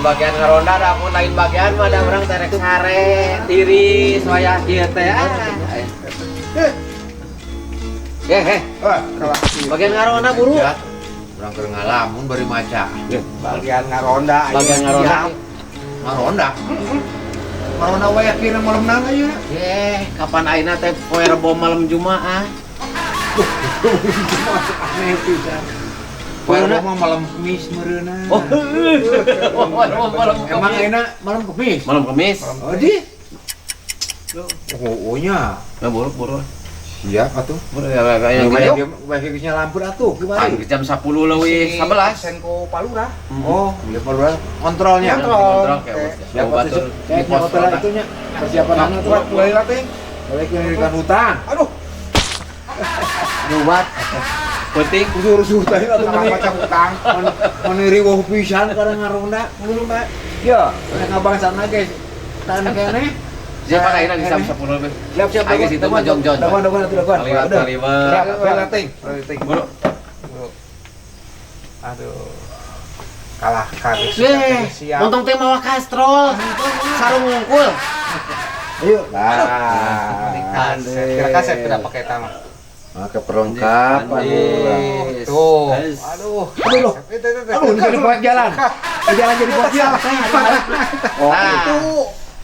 Bagian ngaronda da aku lain bagian mah da urang teh rek sare, tiris wayah kieu teh. Ah. Eh, eh, Wah, kalah. Bagian ngaronda buru. Ya. Urang keur ngalamun bari maca. Bagian ngaronda. Bagian ngaronda. Ngaronda. Ngaronda wae akhirna malemna ayeuna. Eh, kapan ayeuna teh poe Rebo malam Jumaah? Aneh pisan. Poe Rebo mah malam Kamis meureunna. Oh, poe Rebo malam Emang Kamis. ayeuna malam Kamis? Malam Kamis. Oh, di. Oh, nya. Nah, buru buru. Siap atuh. Buru ya kayaknya Banyak gitu. banyak geus nyalampur atuh Pan kiwari. jam 10 leuwih 11. Sen ku Palura. Oh, beli palura kontrolnya. Kontrol. Kontrol kayak Oke. Siap batu atuh. di Cek pos hotel ronda. itunya. Persiapan anu tuh. Buat mulai latih. Boleh ngirikan hutang. Aduh, Nyubat. Penting. Usul-usul tadi atuh tukang meni macam hutang. meniri wah pisan karena ngaronda ngono Pak. Ya, rek ngabangsana guys. Tan keneh. Siapa ayeuna di jam 10 lebih. Siap siap. Ayo situ mah jongjon. Dagoan dagoan atuh dagoan. Kaliwat Udah. kaliwat. Siap, Mulai siap. latih. Mulai latih. Buru. Buru. Aduh. Kalah kali. Eh, Siap. untung teh mawa kastrol. Sarung ngungkul. Ayo. Lah. Kaset. Kira kaset tidak pakai tanah. Pakai perlengkapan urang. Tuh. Es. Aduh. Aduh, loh. Itu. Aduh, ini jadi proyek jalan. Di jalan jadi proyek jalan. Oh, Nah. Itu.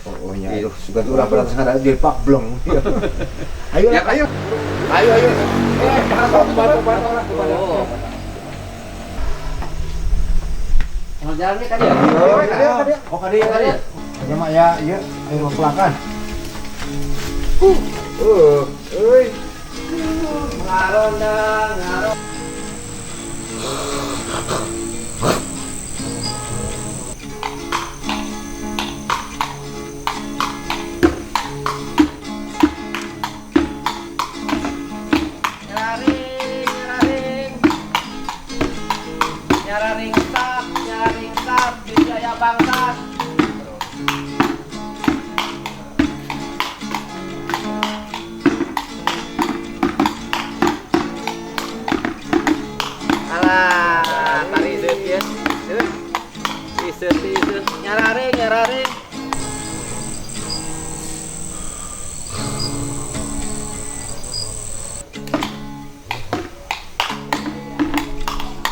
oh, nya aduh, suka tuh urang pada sana jadi pak blong. Ayo, Ya, ayo. Ayo, ayo. Eh, bantu, bantu, bantu, bantu. Oh. Mau jalan nih kan ya? Oh, kadi ya, kadi. Ya, mak ya, iya, ayo pelakan. Euy. Ngaronda, ngaronda. Nyararing, nyararing. Nyararing sap, nyararing sap, dijaya bangsat. Alah, tari seut ya. Seut. Iseut, iseut. Nyararing, nyararing.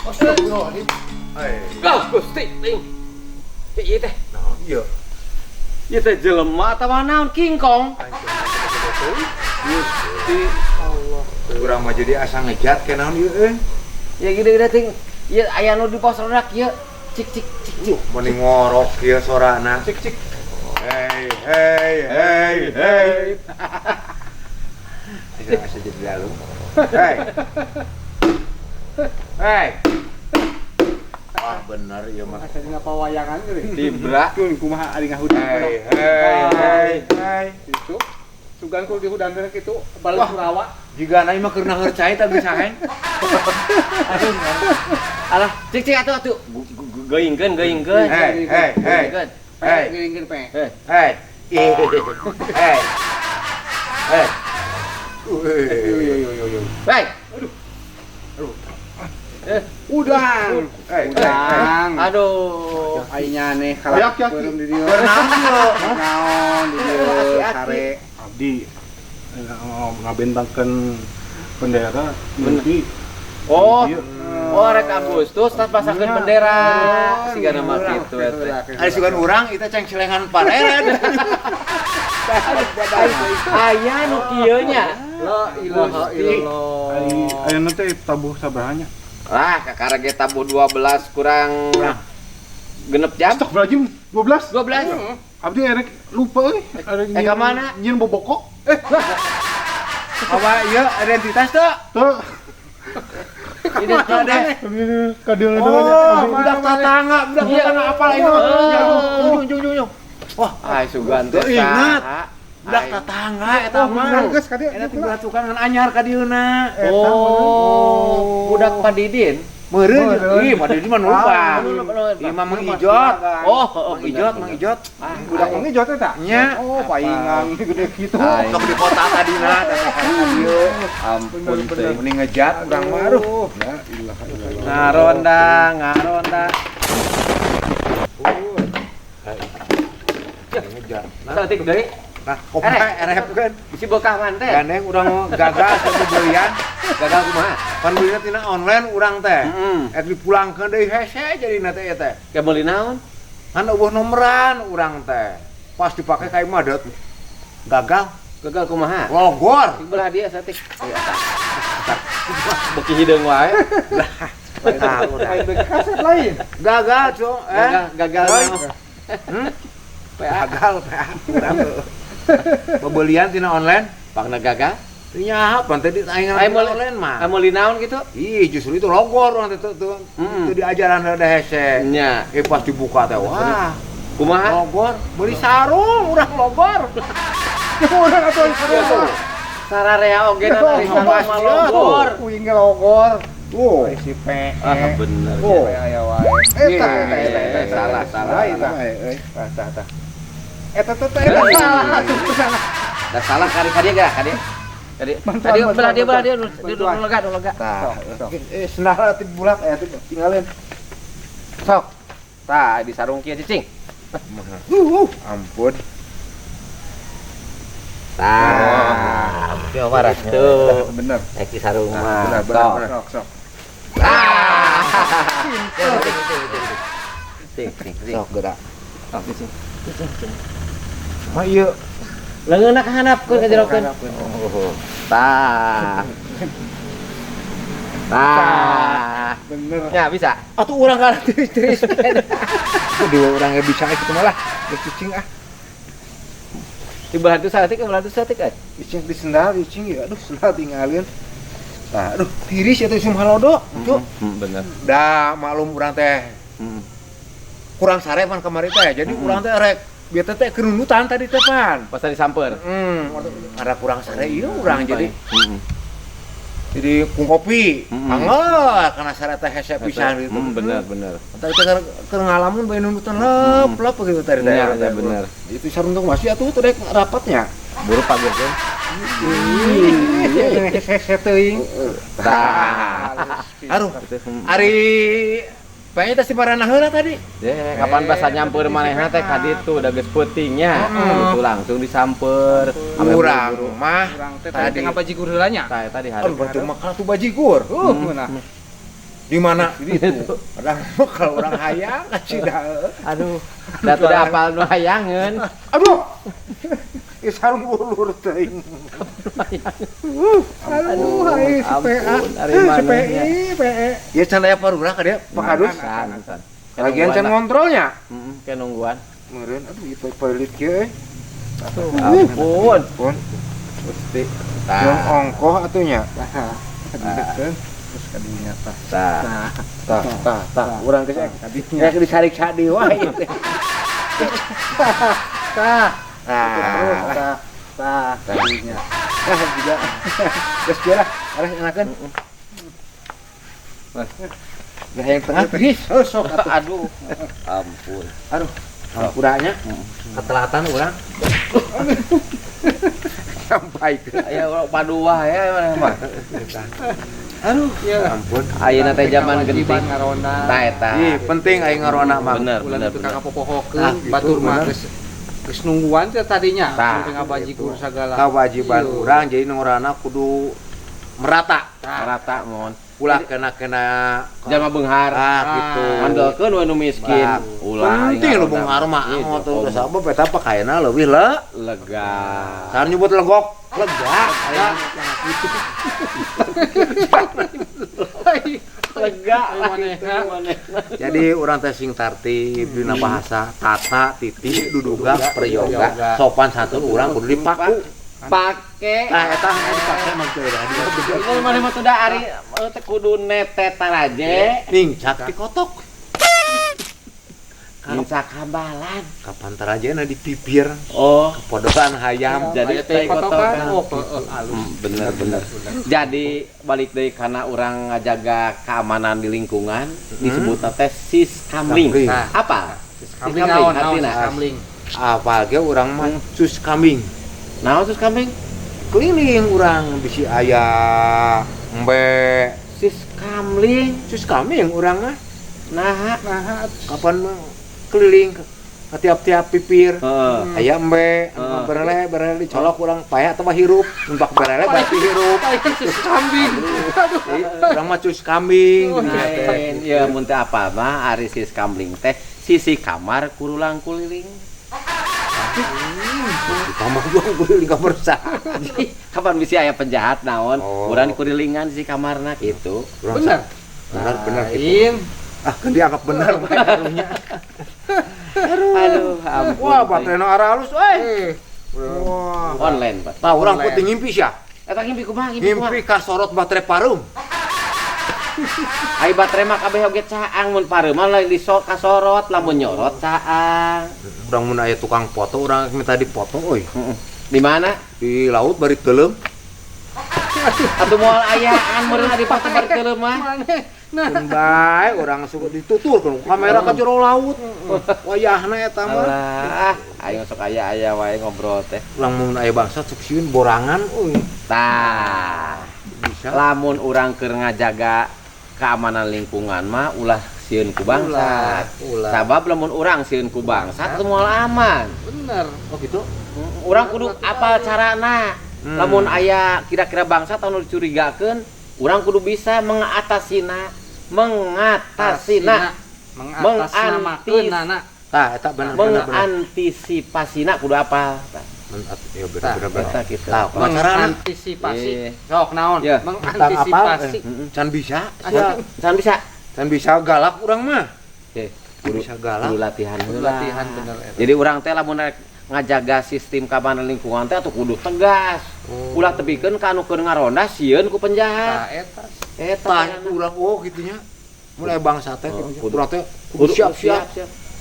Astagfirullahaladzim. Go, Gusti, ting. Ieu teh. Naon ieu? Ieu teh jelema atawa naon King Kong? Gusti Allah. Urang mah jadi asa ngejat ke naon ieu euy. Ya gede-gede ting. Ieu aya nu di pos ronda kieu. Cik cik cik cik. Mending ngorok kieu sorana. Cik cik. Hey hey hey hey. Asa asa jadi lalu. Hey. Hey. Wah bener ieu mah. Asa dina pawayangan geuning. Tibra. Kun kumaha ari ngahudan. Hey hey hey hey. Itu. Sugan ku dihudan teh kitu balik Surawa. Jika na mah keur naheur cai tah bisa heng. Alah, cik cik atuh atuh. Geuingkeun, geuingkeun. Hey hey hey. Geuingkeun. Hey. Geuingkeun pe. Heh. Hey. Hey. Hey. Yo yo yo yo yo. Baik. Aduh. Eh, Udang. Hey, Udang. aduh. Aing aneh kalah beureum di dieu. Naon ieu? Naon di dieu sare. Abdi ngabentangkeun bendera mimpi. Oh. Ieu. Oh, rek Agustus tas pasangkeun bendera. Sigana mah kitu eta. Ari sugan urang itu ceng celengan pareren. Aya nu kieu nya. La ilaha illallah. Ari ayeuna teh tabuh sabaraha nya? Lah, kakara ge tabuh 12 kurang genep jam. Astagfirullahaladzim, 12? 12. Abdi erek lupa euy, erek Eh, ka mana? Nyieun boboko. Apa ieu identitas teu? Teu. Identitas. Ka dieu Oh, budak tetangga, budak tetangga apa lagi? Oh. Jung jung jung jung. Wah, Ay, sugan teh. Teu ingat. saha. Budak Ay. tetangga eta mah. Geus ka dieu. Eta teh budak tukangan anyar ka dieuna. Oh, budak Pak Didin. Meureun. Ih, Pak Didin mah nu lupa. Oh, Ieu mah Mang Ijot. Oh, oh, Mang Ijot, Mang Ijot. Ah, Budak Mang Ijot eta? Nya. Oh, paingan gede kitu. Ay. Sok di kota tadina teh ka dieu. Ampun teh. Mending ngejat urang mah aduh. La ilaha illallah. Ngaronda, ngaronda. Ngejar. Saeutik deui. Nah, kumaha erep kan? Bisi bekah manten. Gandeng urang gagal satu belian. Gagal kumaha? Pan beulina tina online urang teh. Heeh. Et dipulangkeun deui hese jadina teh ieu teh. Ke meuli naon? Kan eueuh nomoran urang teh. Pas dipake ka imah deut. Gagal, Gagal kumaha? logor. Di belah dia saeutik. Ayo tah. Beuki hideung wae. Nah, udah. Lain bagi kaset lain. Gagal, Cung. Gagal gagal. Oi. naon? Hmm? Gagal PA urang. Pembelian tina online. Pangna gagal. Nya pan tadi aing Aing meuli online mah. Aing meuli naon gitu? Ih, justru itu logor urang teh tuh. Mm. Itu diajaran rada hese. Nya. Eh pas dibuka teh, wah, Kumaha? logor, beli sarung urang logor. Urang atuh sarung. Sararea oge na dari sarung mah logor. Kuing ge logor. Tuh. Ai si P. Ah bener. Oh. Aya wae. Eta eta eta eta. Salah, salah, Eta. Eh, eh. Tah tah tah. Eta teh eta salah atuh salah. Dah salah kari kari gak kari. Kari. Bantuan, Kari belah dia bantuan, belah dia dia bantuan. nu lega nu lega. Tah. Sok, sok. Eh, sendal ti bulak aya teh tinggalin. Sok. Tah di sarung kieu cicing. Ampun. Tah, kieu waras tuh. Bener. Eh di sarung mah. Benar, benar, Sok. benar. Sok sok. Ah. Cing cing cing. Sok gerak. Sok cicing. Cicing cicing. Mah ieu Leungeunna ka handap keun ka jerokeun. Oh. Tah. Tah. Bener. Ya bisa. atuh urang kana tiris-tiris. Dua urang ge bisa kitu malah. Geus cicing ah. Di belah itu saeutik, belah itu saeutik eh. Cicing di sendal cicing ya. Aduh, sendal tinggalin. Tah, aduh, tiris ya teh sum halodo. Cuk. Bener. Dah maklum urang teh kurang sare pan kamari teh. Jadi urang teh rek bieu teh teh kerundutan tadi teh pan. Pas tadi samper. Ada kurang sare ieu urang jadi jadi ku kopi. Angel karena sare teh hese pisan gitu. Bener bener. Tadi teh keur ngalamun bae nundutan lep lep gitu tadi teh. Iya, iya, bener. Itu sarung teh masih atuh teh rek rapatnya. Buru pagekeun. Iya, hese teuing. Tah. Aduh, ari kayaknya teh si marana heula tadi. Ya, kapan bahasa nyamper manehna teh ka ditu da geus peutingnya. Itu langsung disamper. Ame Urang buru-buru. mah Urang teh Tadi. tadi ngabajigur heula nya. Tah eta di aduh hareup. batu mah tuh bajigur. Nah. Di mana? Itu. Padahal mah kalau orang hayang kasih dah. Aduh, da teu apal nu hayangeun. Aduh. Ih sarung ulur teuing. Aduh, ai si PA. Ampun, ari Si manehnya. PI, PE. Ya can aya parurah ka dia Pak Kadus. San, san. Lagian can ngontrolnya. Heeh, ke nungguan. Meureun aduh ieu toilet kieu euy. Ampun. Pun Gusti. jeung Tah. ongkoh atuh nya. Tah. Kadinya terus kadinya tah. Tah. Tah. Tah tah tah urang geus Kadinya. rek disarik deui wae ieu teh. Tah. Tah. Terus tah. Tah kadinya. Tah juga. Geus kieu lah, arah enakeun. Nah, yang tengah tiris. Oh, sok atuh. Aduh. Ampun. Aduh, hampuranya ketelatan urang. Sampai ke. Aya urang paduah ya maneh mah. Aduh, Iya. ampun. Ayeuna teh zaman Kewajiban genting. ngaronda. Tah eta. Ih, penting aing ngaronda mah. Bener, Ulah bener, nepi bener. ka kapopohokeun, Ah, gitu, batur mah bener. geus geus nungguan teh tadinya, Tah. sampai ngabajigur sagala. Kewajiban Iya. urang jadi ngorana kudu merata. Rata mon. Ulah kena-kena Jalma beunghar. ah gitu. Andalkeun we nu miskin. Bah, Ulah. Penting lu beunghar mah Iya, angot tuh komo. sabab eta pakaianna leuwih le. Lega. Sahan nyebut legok, lega. Lega lah Manehna. manehna. Jadi urang teh sing tartib dina bahasa tata titi duduga prayoga sopan santun urang kudu dipaku. Pake Nah eta dipake mah teu da. Ini maneh mah tuh da ari teh kudu nete taraje. Ningcak ti kotok. Minta kambalan. Kapan tarajena di pipir Oh, kepodokan hayam. jadi Aya teh teh kotokan. kotokan. Oh, heeh, alus. Bener bener. Jadi balik deui karena urang ngajaga keamanan di lingkungan disebutna teh siskamling. Kamling. Nah. Apa? Kamling naon naon artina? kamling. Apalagi urang mah sus kambing. Naon siskamling? Keliling urang bisi aya embe Siskamling. sus kambing urang mah. Nah, Nah, Kapan mah keliling Ka tiap-tiap pipir. Aya embe, anu berele dicolok urang payah atawa hirup. Mun bak berele berarti hirup. Cus kambing. Aduh. Urang mah cus kambing. Lain, ya mun teu apal mah ari sis kambing teh sisi kamar kurulang kuliling. Di kamar gua kuliling kamar saha. Kapan bisi aya penjahat naon, urang kurilingan si kamarna kitu. Bener. Bener gitu. Ah, kan dianggap bener bae karunya. Aduh, ampun. Wah, baterena arah halus euy. Wah, online, Pak. Tah urang peuting ngimpi sia. Eta ngimpi kumaha? Ngimpi kasorot baterai pareum. Ai baterai mah kabeh oge caang mun pareum mah lain disok kasorot, lamun nyorot caang. Urang mun aya tukang foto, urang minta dipoto euy. Di mana? Di laut bari teuleum. Atuh moal ayaan meureun di foto bari teuleum mah. Keun bae urang suka dituturkeun kamera ka jero laut. Wayahna eta mah. Alah, aing sok aya-aya wae ngobrol teh. Urang mun aya bangsa sok sieun borangan euy. Tah. Bisa. Lamun urang keur ngajaga keamanan lingkungan mah ulah sieun ku bangsat. Sabab lamun urang sieun ku bangsat teu moal aman. Bener. Oh gitu. Urang kudu apal carana. Lamun aya kira-kira bangsat anu dicurigakeun, urang kudu bisa mengatasina, mengatasnamakeunana. Tah eta bener bener. Mengantisipasina kudu apal. Ya bener bener. Eta kitu. Tah kumaha carana? Antisipasi. Sok naon? Mengantisipasi. Can bisa. Can bisa. Can bisa galak urang mah. Kudu bisa galak. Kudu latihan heula. Latihan bener eta. Jadi urang teh lamun rek ngajaga sistem keamanan lingkungan teh atuh kudu tegas. Ulah tebikeun ka anu keur ngaronda sieun ku penjahat. Tah eta. Eta urang oh kitunya. Mulai bangsa teh urang teh kudu siap-siap.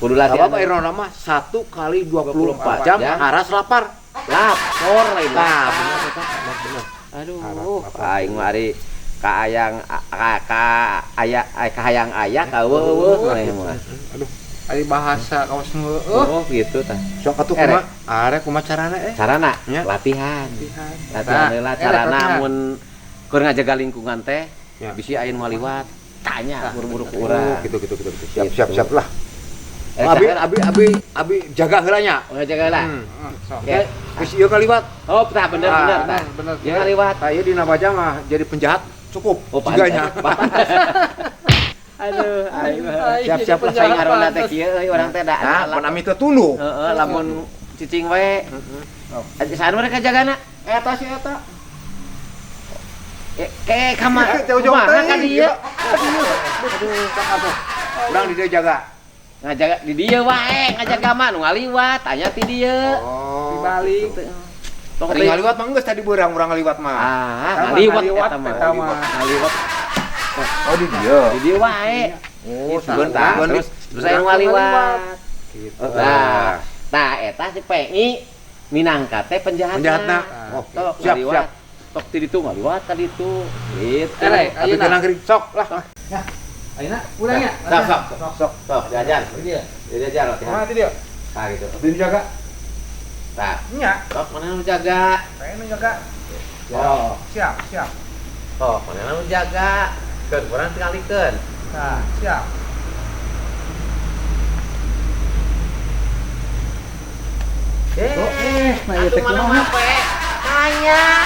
Kudu latihan. Sabab ayeuna mah 1 kali 24 jam haras lapar. Lapor lain. Tah bener eta bener. Aduh, aing mah ari ka ayang ka aya ka hayang aya ka eueuh mah. Aduh. Ari bahasa kawas nu eueuh. Oh gitu tah. Sok atuh kumaha? Are kumaha carana Carana latihan. Latihan heula carana mun keur ngajaga lingkungan teh bisi aya nu ngaliwat tanya buru-buru ku urang. Gitu. Siap siap lah. Abi jaga heula nya. Oh jaga heula. Sok. Geus ieu kaliwat. Oh tah bener bener tah. Bener. Ieu kaliwat. Tah ieu dina baja mah jadi penjahat cukup. Oh jiganya. Aduh, aing mah. Siap-siap lah saing ngaronda teh kieu euy urang teh da. Nah, pan ami teh tunduh. Heeh, lamun cicing wae. Heeh. Saha mereka jagana? Eta si eta. Ke kamar. Kumaha ka dieu? Aduh, sok atuh. Urang di dieu jaga. Ngajaga di dieu wae, ngajaga mah nu ngaliwat, tanya ti dieu. Oh. Dibalik. Tong Tadi ngaliwat mah geus tadi beurang urang ngaliwat mah. Ah, ngaliwat eta mah. Ngaliwat. Oh di dieu. Di dieu wae. Oh, sebentar. Terus saya ngaliwat. Gitu. Nah, tah eta si PI minangka teh penjahatna. Penjahatna. Oh, siap, siap. Tok ti ditu ngaliwat ka ditu. Gitu. Atuh tenang sok lah. Ya. Ayeuna urang nya. Sok sok sok. Sok diajar. Diajar latihan. Kumaha ti dieu? Tah gitu. Atuh dijaga. Tah. Nya. Sok mana nu jaga? Pengen nu jaga. Oh, siap, siap. Sok mana nu jaga? Keun kurang tingalikeun. Tah, siap. Nah ieu teh kumaha? Tanya.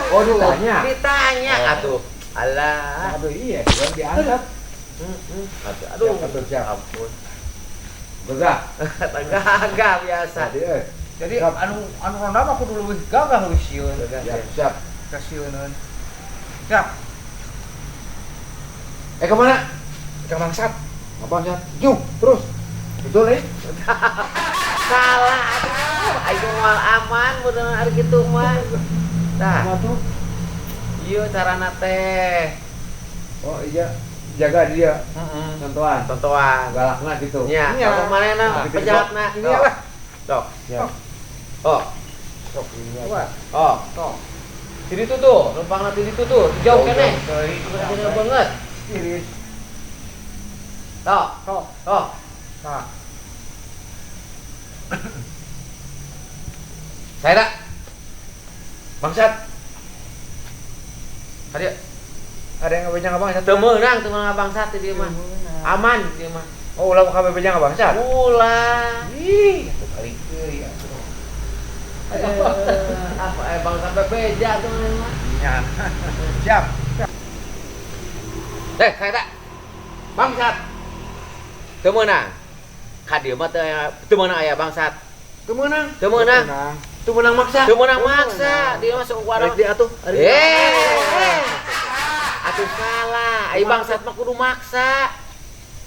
Oh, ditanya. Ditanya atuh. Alah. Aduh iya, urang diangkat. Aduh, siap. Ampun. Gagah. Gagah biasa. Jadi anu ronda mah kudu leuwih gagah leuwih sieun. Siap, siap. Kasieuneun. Siap. Kemana? Ke bangsat. Bangsat. Juh, terus. Betul eh? Salah. Aduh, aing moal aman mun ari kitu mah. Tah. Kumaha tuh? Ieu carana teh. Oh iya, jaga dia. Heeh. Contohan. Contohan. Galakna gitu. Nya, Nya. manehna penjahatna. Ini lah. Sok. Siap. Oh. Sok ini. Oh. Sok. Di ditu tuh, numpangna di ditu tuh, jauh keneh. Jauh banget. Iris. Sok. Sok. Sok. Tah. Saya tak. Bangsat. Hadieu. Ada yang ngebenyang bangsat? Teu meunang, teu meunang bangsat di dieu mah. Aman ieu mah. Oh, ulah ka bebeja ka bangsat. Ulah. Ih, atuh kali deui atuh. Apa bangsat bebeja tuh mah. Nya. Siap. Saya tak. Bangsat. Teu meunang. Ka dieu mah teu meunang aya bangsat. Teu meunang. Teu meunang. Teu meunang maksa. Teu meunang maksa. Dia masuk warung. Rek diatuh. Atuh salah. Ai bangsat mah kudu maksa.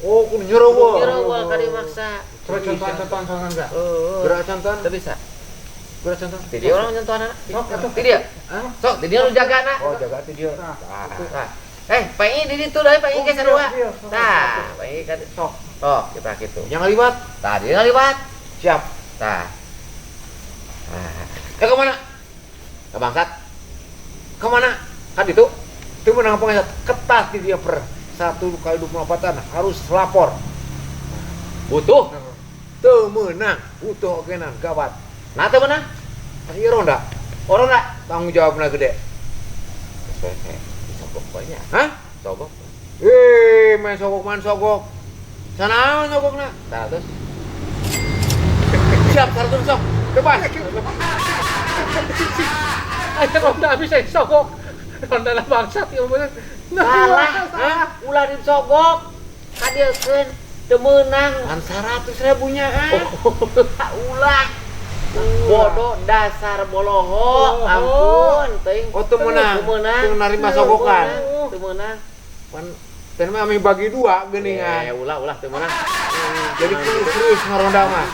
Oh, kudu nyereweul. Nyereweul ka dieu maksa. Coba contohan enggak? Heeh. Gerak contohan. Teu bisa. Gerak contohan. Di dieu urang nyontohanana. Sok atuh. Di dieu. Sok di dieu nu jagana. Oh, jaga tuh dia. Tah. Pengi di ditu deui, pengi ge sarua. Tah, pengi ka Sok. Oh, kita kitu. Yang ngaliwat. Tah, dia ngaliwat. Siap. Tah. Nah, Ke mana? ke bangsat. Ke mana? Kan ditu. Teu meunang bangsat. Ketat di dia per 1 kali 24 harus lapor. Butuh. Teu meunang, butuh ogenan gawat. Nah, teu meunang. Pasti ronda. Orang dak. Tanggung jawabna gede. Sogok banyak. Hah? Sogok. Main sogok, main sogok. Sanaon sogokna? Tah, terus. Siap, 100 sok. Bebas. Aya ronda habis saya sogok. Ronda lah bangsat ya bener. Salah. Hah? Ulah disogok. Kadieukeun teu meunang. Kan 100 ribunya ah. Ulah. Bodoh dasar boloho. Ampun, teuing. Oh, teu meunang. Teu meunang. Teu narima sogokan. Teu meunang. Pan teh mah ame bagi dua geuningan. Ulah ulah teu meunang. Jadi kudu serius ngaronda mah.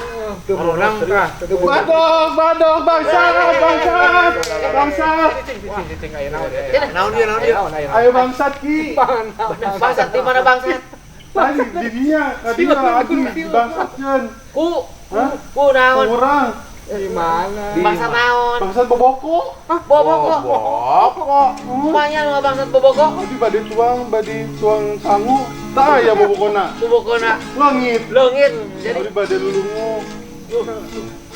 Teu meunang tah, teu meunang. Badog, badog, bangsat, bangsat, bangsat. Cicing aya naon. Naon dia, naon dia? Ayo bangsat Ki. Bangsat di mana bangsat? Tadi dirinya, tadi lagi bangsatkeun. Ku. Hah? Ku naon? Urang. Di mana? Bangsat naon? Bangsat boboko. Boboko. Boboko. Lumayan mah bangsat boboko. Tadi bade tuang sangu. Tah aya bobokona. Bobokona Leungit. leungit. Jadi Jadi bade lulungu.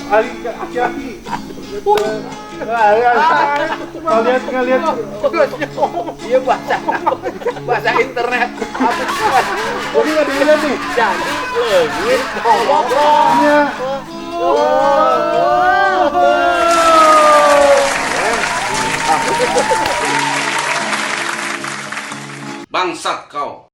Ali aki-aki. Ngaliat ngaliat. Iya bahasa internet. Jadi nggak dilihat nih. Jadi leungit boboko. Iya. Bangsat kau.